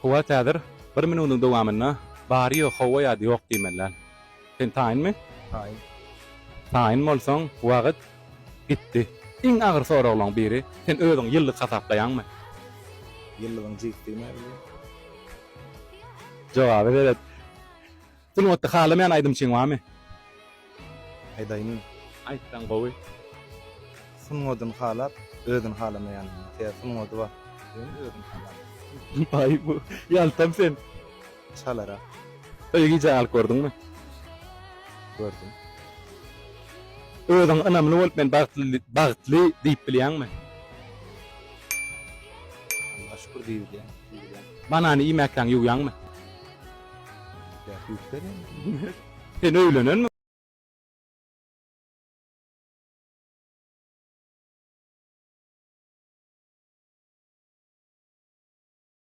Kuwwat häzir bir minudyň dowamynda bary-ýogy hawa ýa-da ýok diýmeli däl. Sen taýynmy? Taýyn. Taýyn bolsaň, wagt gitdi. Iň agyr soraglaň biri, sen özüňi ýyldyz hasaplaýaňmy? Ýyldyzyň jigsi diýmäý bilýän. Jogaba seret. Sungatda halamaýan aýdymçyň barmy? Aýdaýynmy? Aýtsaň gowy. Sungadyny halap, özüni halamaýan. Sebäbi sungady bar. Ýöne özüni halamaýan. Baý bu ýaltam sen. Çalara. Öýe gijä galyp gördüňmi? Gördüm. Özüňe ynamly bolup men bagtly bagtly diýip bilýäňmi? Allaha şükür diýip bilýän. Banany iýmäkäň ýuwýaňmy? Ýa ýuwup berýän. Sen öýlenenmi?